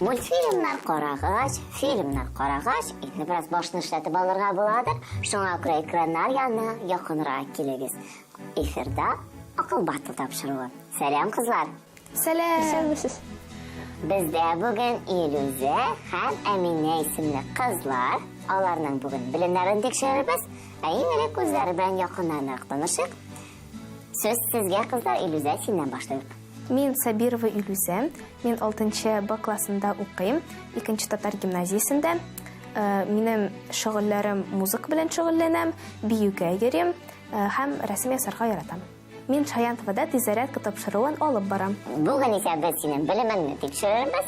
Мультфильмнар карагач, фильмнар карагач, инде бераз башны эшләтеп алырга буладыр. Шуңа күрә экраннар янына якынрак килегез. Эфирда Акыл батыл тапшыруы. Сәлам, кызлар! Сәлам! Исәнмесез. Бездә бүген Илүзә һәм Әминә исемле кызлар. Аларның бүген белемнәрен тикшерербез. Ә иң элек үзләре белән якыннанрак танышыйк. Сүз сезгә, кызлар, Илүзә, синнән башлыйк. Мин Сабирова Илүзә. Мин 6 Б классында укыйм, 2 татар гимназиясендә. Э, минем шөгыльләрем музыка белән шөгыльләнәм, биюгә йөрим э, һәм рәсем ясарга яратам. Мин Шаян ТВда Тиззарядка тапшыруын алып барам. Бүген исә без синең белемеңне тикшерербез.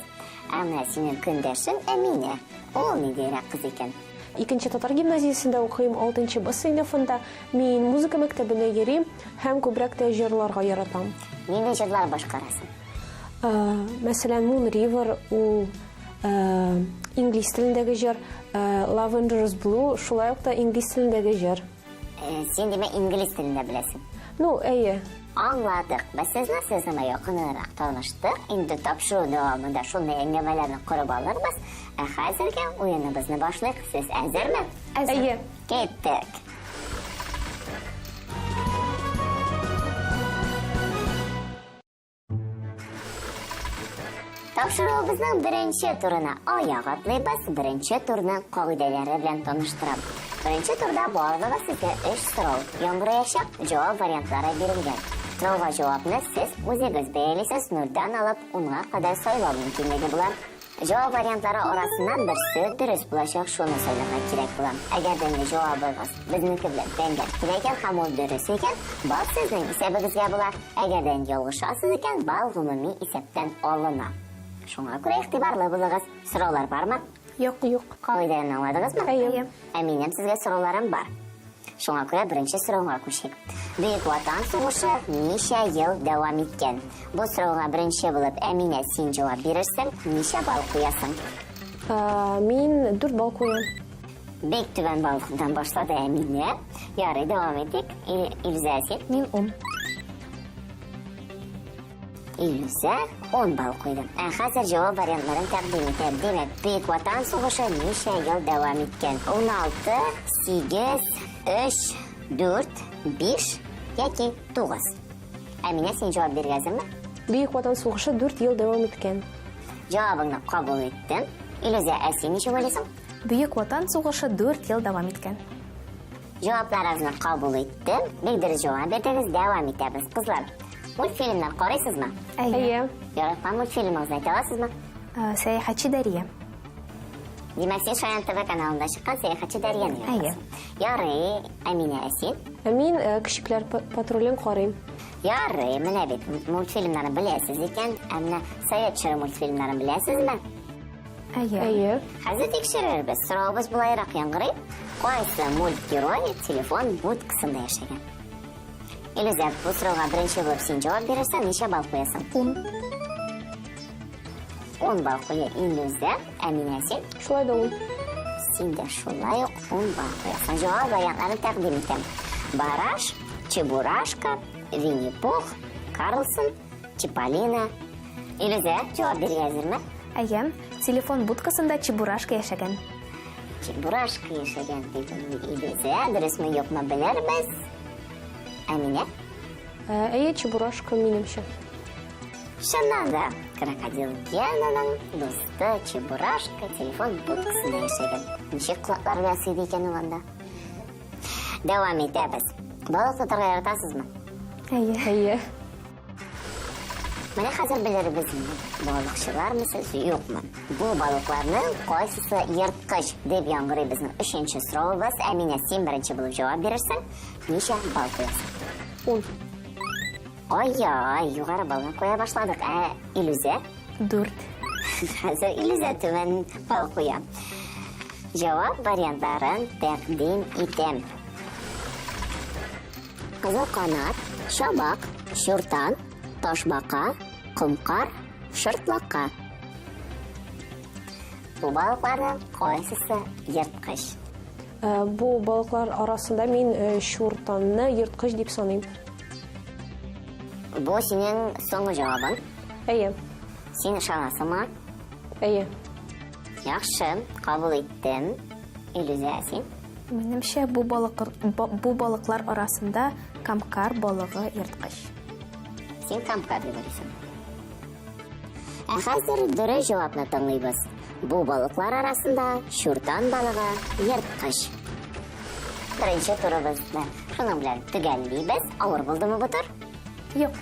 Ә менә синең көндәшең Әминә. Ул ниндирәк кыз икән? Икенче татар гимназиясендә укыйм, 6 Б сыйныфында. Мин музыка мәктәбенә йөрим һәм күбрәк тә җырларга яратам. Нинди җырлар башкарасың? Э, мәсәлән, Moon River ул э, инглиз телендәге җыр, э, Lavender is Blue шулай ук та инглиз телендәге җыр. Э, син димәк инглиз телен дә беләсең. Ну, әйе. Аңладык. Без сезне сезнең якынрак таныштык. Инде тапшыру дәвамында шундый әңгәмәләрне корып алырбыз. Ә хәзергә уеныбызны башлыйк. Сез әзерме? Әзер. Әйе. Киттек. Тапшыруыбызның беренче турына аяк атлыйбыз. Беренче турның кагыйдәләре белән таныштырам. Беренче турда барлыгы сезгә өч сорау яңгыраячак, җавап вариантлары бирелгән. Сорауга җавапны сез үзегез бәялисез, нульдән алып унга кадәр сайлау мөмкинлеге була. Җавап вариантлары арасыннан берсе дөрес булачак, шуны сайларга кирәк була. Әгәр дә инде җавабыгыз безнеке белән тәңгәл килә икән һәм ул дөрес икән, балл сезнең исәбегезгә була. Әгәр дә инде ялгышасыз икән, балл гомуми исәптән алына. Шуңа күрә игътибарлы булыгыз. Сораулар бармы? Юк. Юк. Кагыйдәләрне аңладыгызмы? Әйе. Ә минем сезгә сорауларым бар. Шуңа күрә беренче сорауга күчик. Бөек Ватан сугышы ничә ел дәвам иткән? Бу сорауга беренче булып Әминә син җавап бирерсең, ничә балл куясың? Мин 4 балл куям. Бик түбән баллдан башлады Әминә. Ярый, дәвам итик. Илзә син? Мин 10. Илүзә 10 балл куйды. Ә хәзер җавап вариантларын тәкъдим итәм. Димәк, Бөек Ватан сугышы ничә ел дәвам иткән? 16, 8, 3, 4, 5 яки 9. Әминә, син җавап бирергә әзерме? Бөек Ватан сугышы 4 ел дәвам иткән. Җавабыңны кабул иттем. Илүзә, ә син ничек уйлыйсың? Бөек Ватан сугышы 4 ел дәвам иткән. Җавапларыгызны кабул иттем. Бик дөрес җавап бирдегез. Дәвам итәбез. Кызлар, мультфильмнар карыйсызмы? Әйе. Яраткан мультфильмыгызны әйтә аласызмы? Э, Сәяхәтче Дәрия. Димәк, син Шаян ТВ каналында чыккан Сәяхәтче Дәрияне Әйе. яратасың. Ярый, Әминә, ә син? Ә мин э, Көчекләр патрулен карыйм. Ярый, менә бит мультфильмнарны беләсез икән. Ә менә Совет чоры мультфильмнарын беләсезме? Әйе. Әйе. Хәзер тикшерербез. Соравыбыз болайрак яңгырый. Кайсы мульт герое телефон будкасында яшәгән? Илүзә, бу сорауга беренче булып син җавап бирерсең, ничә балл куясың? 10. 10 балл куя Илүзә. Ә менә син? Шулай да 10. Син дә шулай ук 10 балл куясың. Җавап вариантларын тәкъдим итәм. Бараш, Чебурашка, Винни-Пух, Карлсон, Чиполлино. Илүзә, җавап бирергә әзерме? Әйе, телефон будкасында Чебурашка яшәгән. Чебурашка яшәгән диде Илүзә. Дөресме, юкмы белербез. Әминә? Ә, әйе, Чебурашка минемчә. Чыннан да, крокодил Генаның дусты Чебурашка телефон будкасында яшәгән. Ничек колаклары белән сыйды икән ул анда? Дәвам итәбез. Балык тотарга яратасызмы? Әйе. Әйе. Менә хәзер белербез инде, балыкчылармы сез, юкмы. Бу балыкларның кайсысы ерткыч, дип яңгырый безнең өченче соравыбыз. Әминә, син беренче булып җавап бирерсең. Ничә балл куясың? Ун. Ай-яй, югары баллны куя башладык. Ә Илүзә? Дүрт. Хәзер Илүзә түбән балл куя. Җавап вариантларын тәкъдим итәм. Кызыл канат, чабак, чуртан, ташбака, комкар, шыртлака. Бу балыкларның кайсысы ерткыч? Э, бу балыклар арасында мин э, чуртанны ерткыч дип саныйм. Бу синең соңгы җавабың. Әйе. Син ышанасыңмы? Әйе. Яхшы, кабул иттем. Илүзә, син? Минемчә, бу балык, бу балыклар арасында камкар балыгы ерткыч. Син камкар дип уйлыйсың. Ә хәзер дөрес җавапны тыңлыйбыз. Бу балыклар арасында чуртан балыгы ерткыч. Беренче турыбызны шуның белән төгәллибез. Авыр булдымы бу тур? Юк.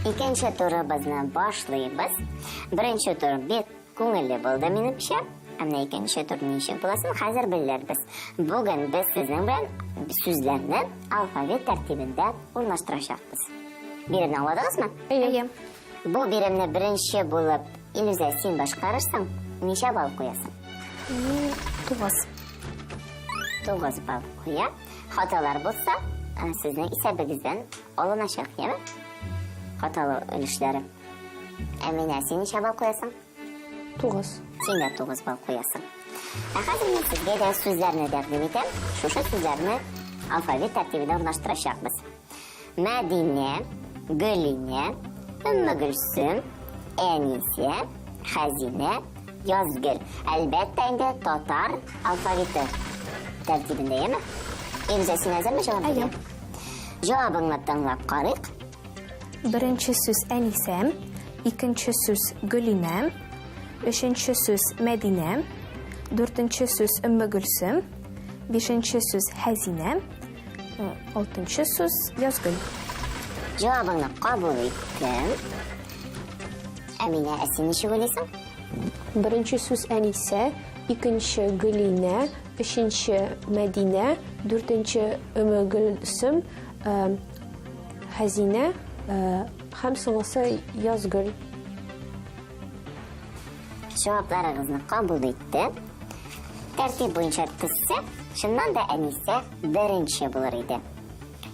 Икенче турыбызны башлыйбыз. Беренче тур бик күңелле булды минемчә. Ә менә икенче тур ничек буласын хәзер белербез. Бүген без сезнең белән сүзләрне алфавит тәртибендә урнаштырачакбыз. Биремне аңладыгызмы? Әйе. Бу биремне беренче булып Илүзә син башкарырсың. Ничә балл куясың? Мин 9. 9 балл куя. Хаталар булса, сезнең исәбегездән алыначак, яме? Хаталы өлешләре. Әминә, син ничә балл куясың? 9. Син дә 9 балл куясың. Ә хәзер мин сезгә дә сүзләрне тәкъдим итәм. Шушы сүзләрне алфавит тәртибендә урнаштырачакбыз. Мәдинә, Гөлинә, Өммегөлсем, Әнисә, Хәзинә, Язгөл. Әлбәттә инде татар алфавиты тәртибендә, яме? Илүзә, син әзерме җавап бирергә? Җавабыңны тыңлап карыйк. Беренче сүз Әнисә, икенче сүз Гөлинә, өченче сүз Мәдинә, дүртенче сүз Өммегөлсем, бишенче сүз Хәзинә, алтынчы сүз Язгөл. Җавабыңны кабул иттем. Әминә, ә син ничек уйлыйсың? Беренче сүз Әнисә, икенче Гөлинә, өченче Мәдинә, дүртенче Өммегөлсем, Хәзинә һәм соңгысы Язгөл. Җавапларыгызны кабул иттем. Тәртип буенча төзсәк, чыннан да Әнисә беренче булыр иде.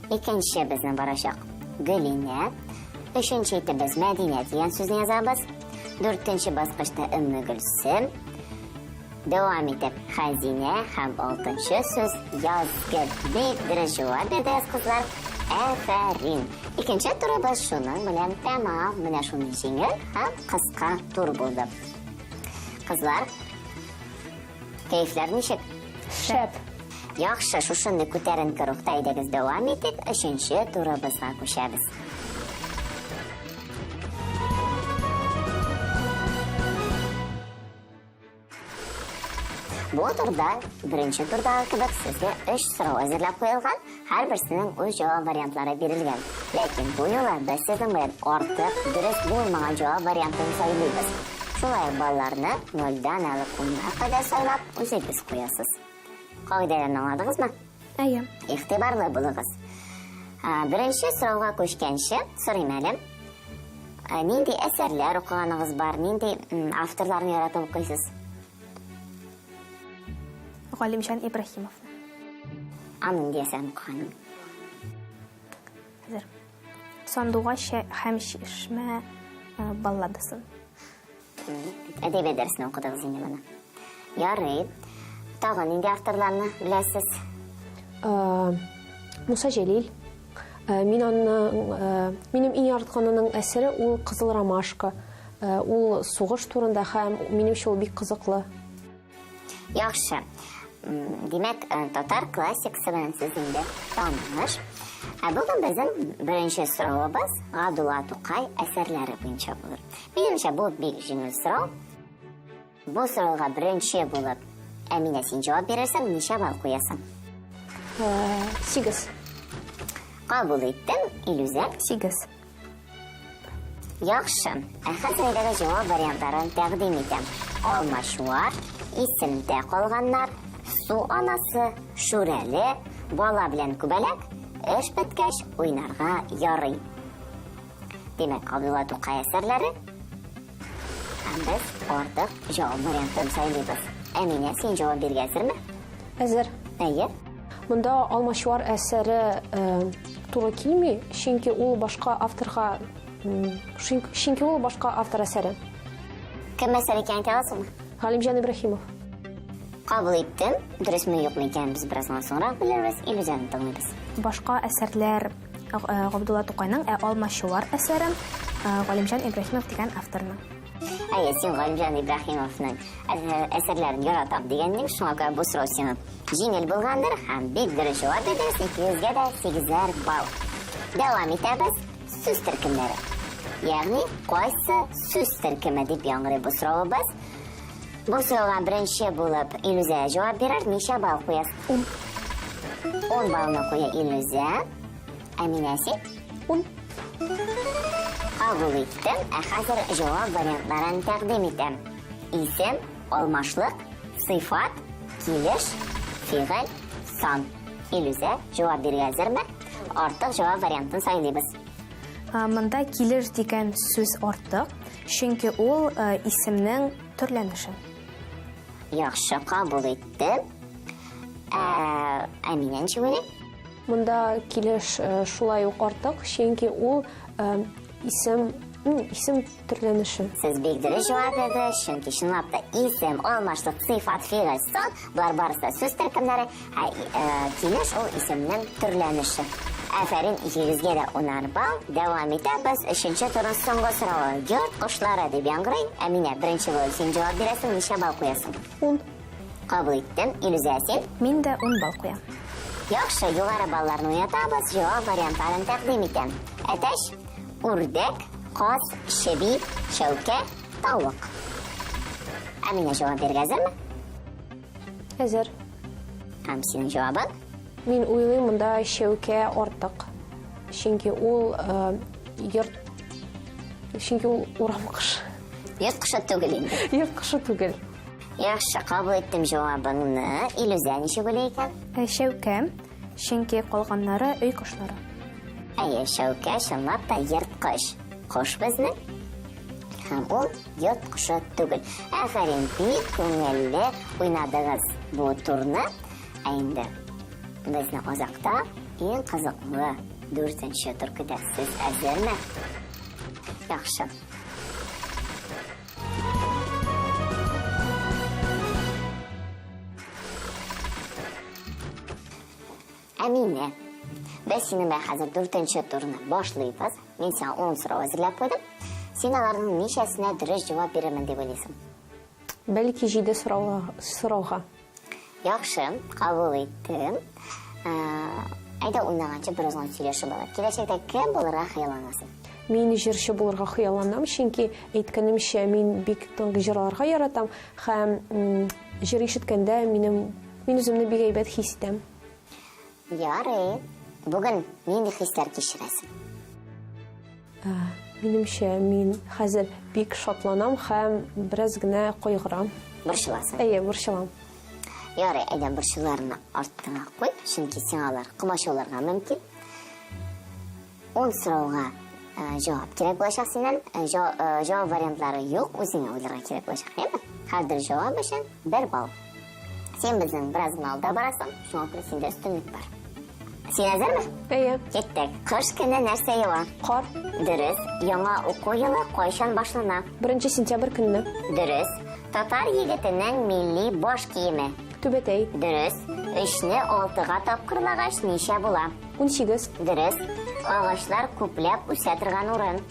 Икенче безнең барачак Гөлинә. Өченче итеп без Мәдинә дигән сүзне язабыз. Дүртенче баскычта Өммегөлсем. Дәвам итеп Хәзинә һәм алтынчы сүз Язгөл. Бик дөрес җавап бирдегез, кызлар. Афәрин. Икенче турыбыз шуның белән тәмам. Менә шундый җиңел һәм кыска тур булды. Кызлар, кәефләр ничек? Шәп. Яхшы, шушындый күтәренке рухта әйдәгез дәвам итик, өченче турыбызга күчәбез. Бу турда, беренче турдагы кебек, сезгә өч сорау әзерләп куелган, һәрберсенең үз җавап вариантлары бирелгән. Ләкин бу юлы без сезнең белән артык дөрес булмаган җавап вариантын сайлыйбыз. Шулай ук балларны нольдән алып унга кадәр сайлап үзегез куясыз. Кагыйдәләрне аңладыгызмы? Әйе. Игътибарлы булыгыз. Беренче сорауга күчкәнче, сорыйм әле. Нинди әсәрләр укыганыгыз бар, нинди авторларны яратып укыйсыз? Галимҗан Ибраһимовны. Аның нинди әсәрен укыганың? Хәзер. Сандугач һәм чишмә балладасын. Әдәбият дәресендә укыдыгыз инде моны. Ярый. Тагын нинди авторларны беләсез? Муса Җәлил. Мин аны, минем иң яраткан аның әсәре ул Кызыл ромашка. Ул сугыш турында һәм минемчә ул бик кызыклы. Яхшы. Димәк, татар классикасы белән сез инде таныш. Ә бүген безнең беренче соравыбыз Габдулла Тукай әсәрләре буенча булыр. Минемчә, бу бик җиңел сорау. Бу сорауга беренче булып Әминә син җавап бирерсең, ничә балл куясың? 8. Кабул иттем, Илүзә. 8. Яхшы. Ә хәзер әйдәгез җавап вариантларын тәкъдим итәм. Алмачуар, исемдә калганнар, су анасы, шүрәле, бала белән күбәләк, эш беткәч уйнарга ярый. Димәк, Габдулла Тукай әсәрләре. Һәм без артык җавап вариантын сайлыйбыз. Әминә, син җавап бирергә әзерме? Әзер. Әйе. Монда Алмачуар әсәре туры килми, чөнки ул башка авторга, чөнки ул башка автор әсәре. Кем әсәре икәнен әйтә аласыңмы? Галимҗан Ибраһимов. Кабул иттем. Дөресме, юкмы икәнен без бераз гына соңрак белербез. Илүзәне тыңлыйбыз. Башка әсәрләр Габдулла Тукайның, ә Алмачуар әсәре Галимҗан Ибраһимов дигән авторның. Әйе, син Галимҗан Ибраһимовның әсәрләрен яратам дигәннең, шуңа күрә бу сорау сиңа җиңел булгандыр һәм бик дөрес җавап бирдегез, икегезгә дә сигезәр балл. Дәвам итәбез. Сүз төркемнәре. Ягъни, кайсы сүз төркеме дип яңгырый бу соравыбыз. Бу сорауга беренче булып Илүзә җавап бирер. Ничә балл куясыз? Ун. 10 баллны куя Илүзә. Әминә син? Ун. Кабул иттем. Ә хәзер җавап вариантларын тәкъдим итәм. Исем, алмашлык, сыйфат, килеш, фигыль, сан. Илүзә, җавап бирергә әзерме? Артык җавап вариантын сайлыйбыз. Монда килеш дигән сүз артык, чөнки ул исемнең төрләнеше. Яхшы, кабул иттем. Ә, Әминә ничек уйлый? Монда килеш шулай ук артык, чөнки ул исем исем төрләнеше. Сез бик дөрес җавап бирдегез, чөнки чынлап та исем, алмашлык, сыйфат, фигыль, сан, болар барысы да сүз төркемнәре, ә килеш ул исемнең төрләнеше. Афәрин, икегезгә дә унар балл. Дәвам итәбез. Өченче турның соңгы соравы. Йорт кошлары дип яңгырый. Әминә, беренче булып син җавап бирәсең, ничә балл куясың? Ун. Кабул иттем. Илүзә, син? Мин дә ун балл куям. Яхшы, югары балларны уятабыз, җавап вариантларын тәкъдим итәм. Әтәч, үрдәк, каз, чеби, чәүкә, тавык. Әминә җавап бирергә әзерме? Әзер. Һәм синең җавабың? Мин уйлыйм, монда чәүкә артык. Чөнки ул э, йорт Чөнки ул урам кошы. Йорт кошы түгел инде. Йорт кошы түгел. Яхшы, кабул иттем җавабыңны. Илүзә ничек уйлый икән? Э, чәүкә, чөнки калганнары өй кошлары. Әйе, чәүкә чынлап та ерткыч кош безнең. Һәм ул йорт кошы түгел. Афәрин, бик күңелле уйнадыгыз бу турны. Ә инде безне азакта иң кызыклы дүртенче тур көтә. Сез әзерме? Яхшы. Әминә, без синең белән хәзер дүртенче турны башлыйбыз. Мин сиңа ун сорау әзерләп куйдым. Син аларның ничәсенә дөрес җавап бирермен дип уйлыйсың? Бәлки җиде сорауга. Яхшы, кабул иттем. Әйдә уйнаганчы бераз гына сөйләшеп алыйк. Киләчәктә кем булырга хыялланасың? Мин җырчы булырга хыялланам, чөнки әйткәнемчә, мин бик тыңгы җырларга яратам һәм җыр ишеткәндә минем мин үземне бик әйбәт хис итәм. Ярый. Бүген нинди хисләр кичерәсең? Минемчә, мин хәзер бик шатланам һәм бераз генә кайгырам. Борчыласың? Әйе, борчылам. Ярый, әйдә борчуларны артыңа куй, чөнки сиңа алар комачауларга мөмкин. Ун сорауга җавап кирәк булачак синнән. Җавап вариантлары юк, үзеңә уйларга кирәк булачак, әйеме? Һәрбер җавап өчен бер балл. Син безнең бераз гына алда барасың, шуңа күрә синдә өстенлек бар. Син әзерме? Әйе. Киттек. Кыш көне нәрсә ява? Кар. Дөрес. Яңа уку елы кайчан башлана? 1 сентябрь көнне. Дөрес. Татар егетенең милли баш киеме? Түбәтәй. Дөрес. Өчне алтыга тапкырлагач ничә була? 18. Дөрес. Агачлар күпләп үсә торган урын.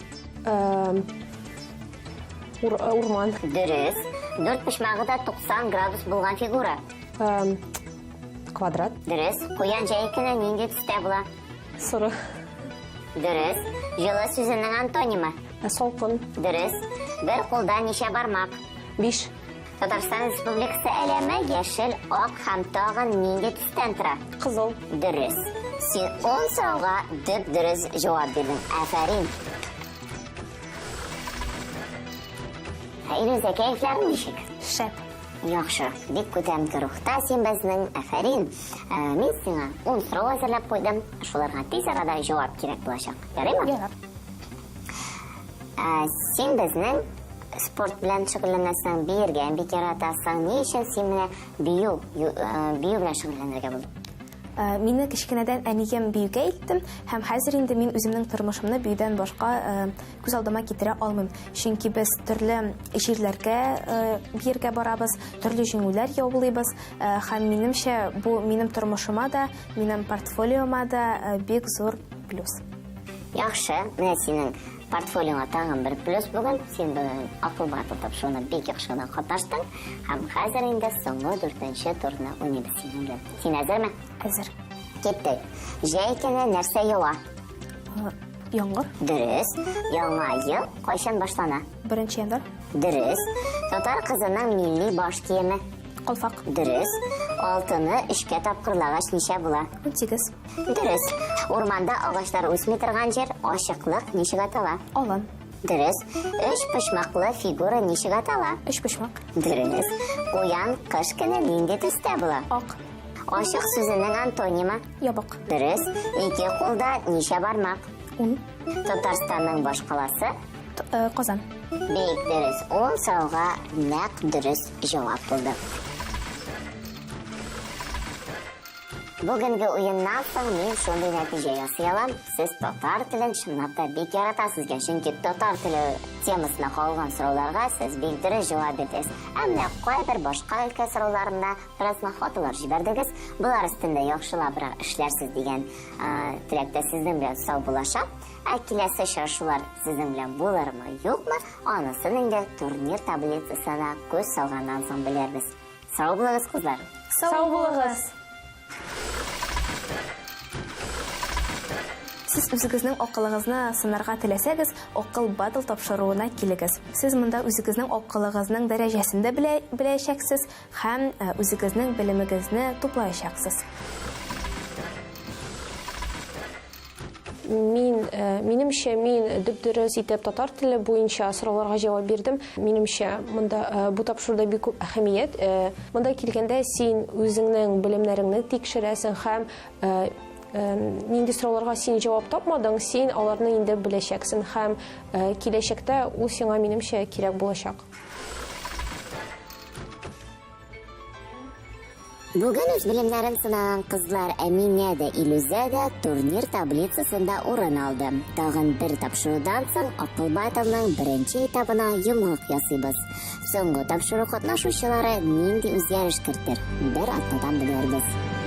Ур, э, урман. Дөрес. Дүрт почмагы да 90 градус булган фигура. Квадрат. Дөрес. Куян җәй көне нинди төстә була? Соры. Дөрес. Җылы сүзенең антонимы? Э, салкын. Дөрес. Бер кулда ничә бармак? Биш. Татарстан Республикасы әләме яшел, ак һәм тагын нинди төстән тора? Кызыл. Дөрес. Син ун сорауга дөп-дөрес җавап бирдең. Афәрин. Илүзә, кәефләрең ничек? Шәп. Яхшы. Бик күтәренке рухта син безнең. Афәрин. Ә, мин сиңа ун сорау әзерләп куйдым. Шуларга тиз арада җавап кирәк булачак. Ярыймы? Ярар. Ә, син безнең спорт белән шөгыльләнәсең, биергә бик яратасың. Ни өчен син менә бию, бию белән шөгыльләнергә булдың? Мине кечкенәдән әнием биюгә илтте һәм хәзер инде мин үземнең тормышымны биюдән башка күз алдыма китерә алмыйм. Чөнки без төрле җирләргә биергә барабыз, төрле җиңүләр яулыйбыз һәм минемчә бу минем тормышыма да, минем портфолиома да бик зур плюс. Яхшы, менә синең портфолиоңа тагын бер плюс бүген. Син бүген Акыл батл тапшыруына бик яхшы гына катнаштың. Һәм хәзер инде соңгы дүртенче турны уйныйбыз синең белән. Син әзерме? Әзер. Киттек. Җәй көне нәрсә ява? Яңгыр. Дөрес. Яңа ел кайчан башлана? Беренче январь. Дөрес. Татар кызының милли баш киеме? Калфак. Дөрес. Алтыны өчкә тапкырлагач ничә була? 18. Дөрес. Урманда агачлар үсми торган җир, ачыклык ничек атала? Алан. Дөрес. Өч почмаклы фигура ничек атала? Өч почмак. Дөрес. Куян кыш көне нинди төстә була? Ак. Ачык сүзенең антонимы? Ябык. Дөрес. Ике кулда ничә бармак? Ун. Татарстанның башкаласы? Э, Казан. Бик дөрес. Ун сорауга нәкъ дөрес җавап булды. Бүгенге уеннан соң мин шундый нәтиҗә ясый алам. Сез татар телен чынлап та бик яратасыз икән, чөнки татар теле темасына кагылган сорауларга сез бик дөрес җавап бирдегез. Ә менә кайбер башка өлкә сорауларында бераз гына хаталар җибәрдегез. Болар өстендә яхшылабрак эшләрсез дигән теләктә сезнең белән саубуллашам. Ә киләсе очрашулар сезнең белән булырмы, юкмы, анысын инде турнир таблицасына күз салганнан соң белербез. Сау булыгыз, кызлар. Сау булыгыз. Сез үзегезнең акылыгызны сынарга теләсәгез, Акыл Батл тапшыруына килегез. Сез монда үзегезнең акылыгызның дәрәҗәсен дә белә беләчәксез һәм э, үзегезнең белемегезне туплаячаксыз. Мин, э, минемчә, мин дөп-дөрес итеп татар теле буенча сорауларга җавап бирдем. Минемчә, монда э, бу тапшыруда бик күп әһәмият. Э, монда килгәндә син үзеңнең белемнәреңне тикшерәсең һәм нинди сорауларга син җавап тапмадың, син аларны инде беләчәксең һәм киләчәктә ул сиңа, минемчә, кирәк булачак. Бүген үз белемнәрен сынаган кызлар Әминә дә, Илүзә дә турнир таблицасында урын алды. Тагын бер тапшырудан соң Акыл Батлның беренче этабына йомгак ясыйбыз. Соңгы тапшыру катнашучылары нинди үзгәреш кертер? Бер атнадан белербез.